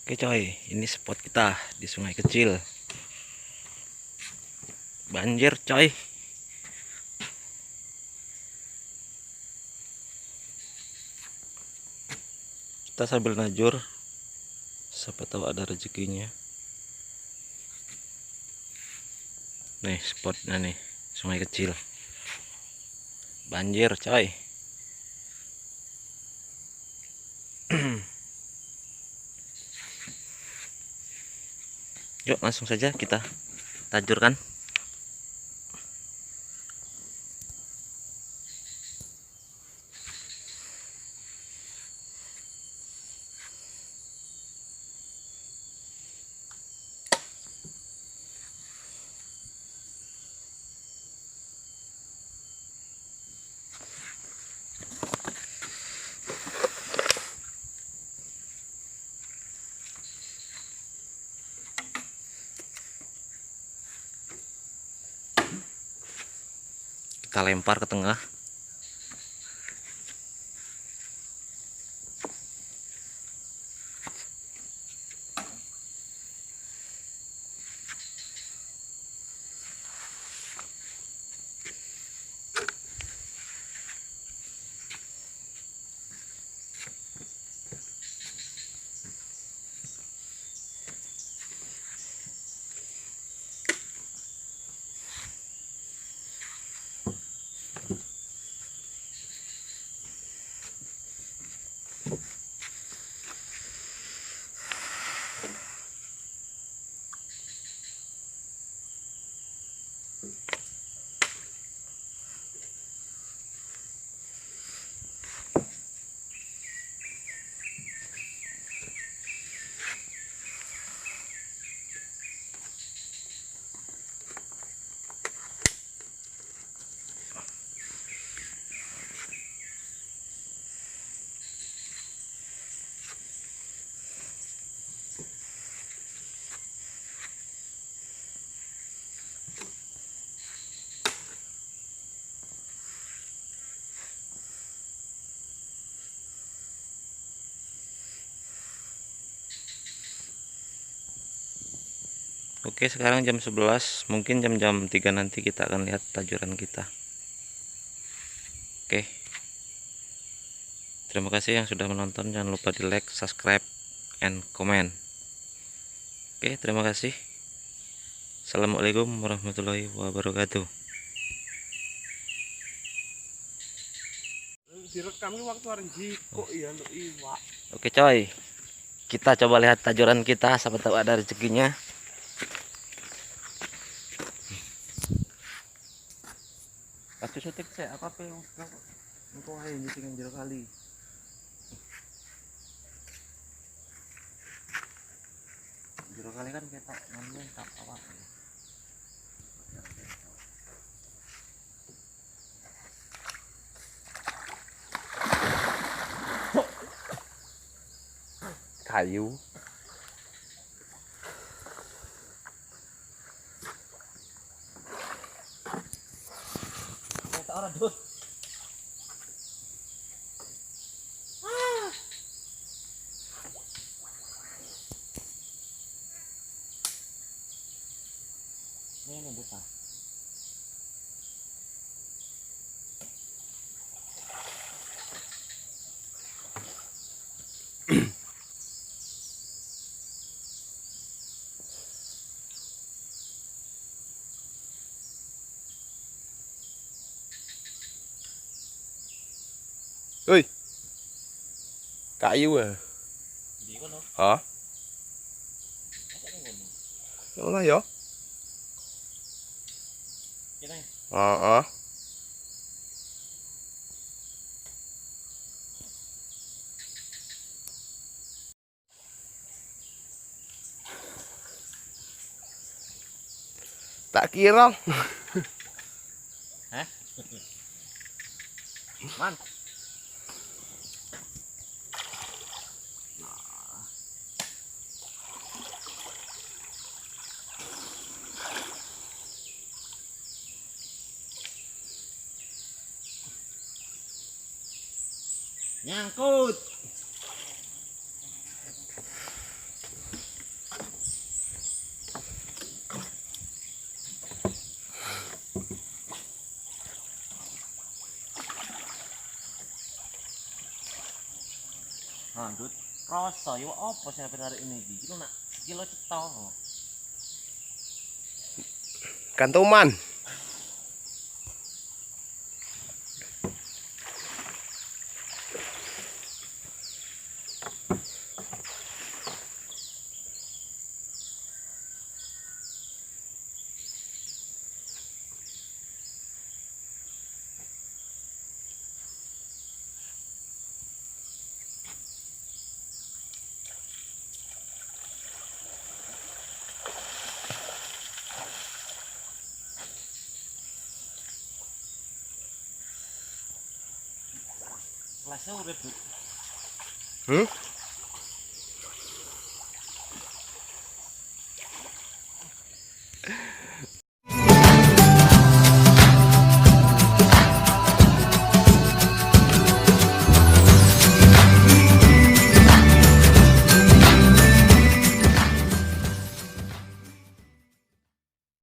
Oke coy, ini spot kita di sungai kecil. Banjir coy. Kita sambil najur, siapa tahu ada rezekinya. Nih spotnya nih, sungai kecil. Banjir coy. Yuk langsung saja kita tajurkan. Kita lempar ke tengah. Oke, sekarang jam 11, mungkin jam-jam 3 nanti kita akan lihat tajuran kita. Oke. Terima kasih yang sudah menonton. Jangan lupa di like, subscribe, and comment. Oke, terima kasih. Assalamualaikum warahmatullahi wabarakatuh. Direkam waktu arep jikuk ya untuk iwak. Oke coy, kita coba lihat tajuran kita, siapa tahu ada rezekinya. Kasus syuting saya apa pe engko ae nyuting jero kali. Jero kali kan ketok ngene tak awak. Kayu. Ora dut. Ah. Ini buka. Oi. Kayu ah. Ndi kono? Hah? Ora ya. Kene. Heeh. Tak kira. Hah? Man. Nyangkut. Ndut. Rasa iwak apa sing ape narik ini iki? Iki lho nak iki lho cetha. Kantuman. Kelasnya urip, Dut.